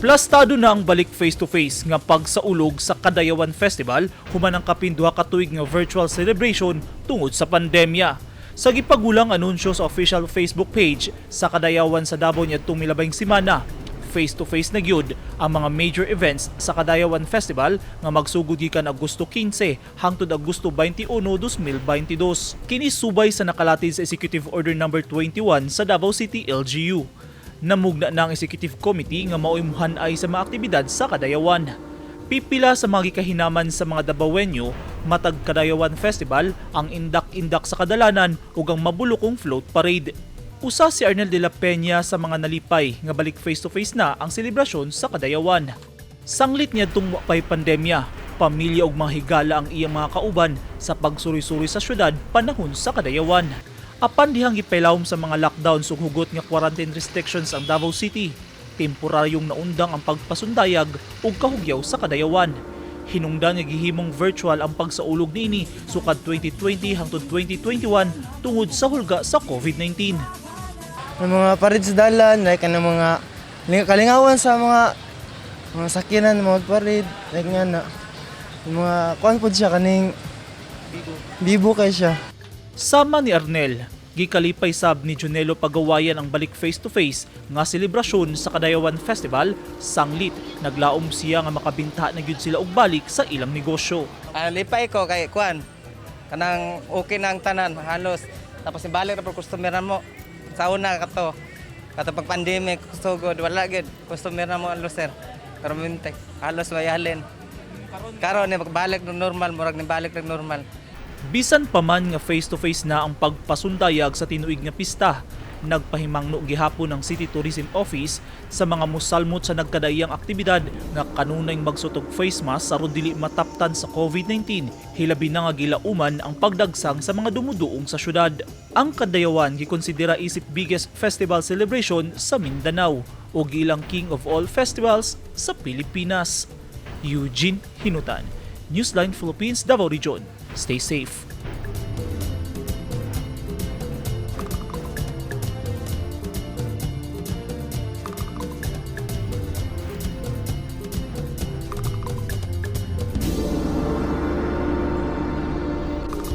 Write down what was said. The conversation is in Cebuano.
Plastado na ang balik face-to-face nga pagsaulog sa Kadayawan Festival human ang kapin 2 ka tuig nga virtual celebration tungod sa pandemya. Sa gipagulang anunsyo sa official Facebook page sa Kadayawan sa Davao niadtong milabayng semana, face-to-face na gyud ang mga major events sa Kadayawan Festival nga magsugod gikan Agosto 15 hangtod Agosto 21, 2022. Kini subay sa nakalatid sa Executive Order Number 21 sa Davao City LGU. Namugna na ang Executive Committee nga mao'y muhan-ay sa mga aktibidad sa Kadayawan. Pipila sa mga gikahinaman sa mga Dabawenyo matag Kadayawan Festival ang indak-indak sa kadalanan ug ang mabulokong float parade. Usa si Arnel de la Peña sa mga nalipay nga balik face to face na ang selebrasyon sa Kadayawan. Sanglit niadtong wa pay pandemya, pamilya ug mga higala ang iyang mga kauban sa pagsuroy-suroy sa syudad panahon sa Kadayawan. Apan dihang gipailawom sa mga lockdowns ug hugot nga quarantine restrictions ang Davao City, temporaryong naundang ang pagpasundayag ug kahugyaw sa Kadayawan. Hinungdan nga gihimong virtual ang pagsaulog niini sukad 2020 hangtod 2021 tungod sa hulga sa COVID-19. Ang mga parade sa dalan, like ang mga kalingawan sa mga sakyanan, mga parade, like nga na. Yung mga kuan pod siya kaning bibo kay siya. Sama ni Arnel, gikalipay sab ni Junelo Pagawayan ang balik face-to-face nga selebrasyon sa Kadayawan Festival, sanglit naglaom siya nga makabinta na gyud sila og balik sa ilang negosyo. Ah, lipay ko kay kuan. Kanang okay na ang tanan halos. Tapos ibalik na po customer na mo. Sa una kato pag pandemic sugod, wala gid customer na mo halos, sir. Pero minte halos wayahalin. Karon ni magbalik ng normal, murag ni balik ng normal. Bisan pa man nga face-to-face na ang pagpasundayag sa tinuig nga pista, nagpahimangno gihapon ang City Tourism Office sa mga musalmot sa nagkadaiyang aktibidad nga kanunay magsuot og face mask aron dili mataptan sa COVID-19, hilabi na nga gilauman ang pagdagsang sa mga dumuduong sa syudad. Ang Kadayawan gikonsidera isip biggest festival celebration sa Mindanao ug giilang king of all festivals sa Pilipinas. Eugene Hinutan, Newsline Philippines, Davao Region. Stay safe.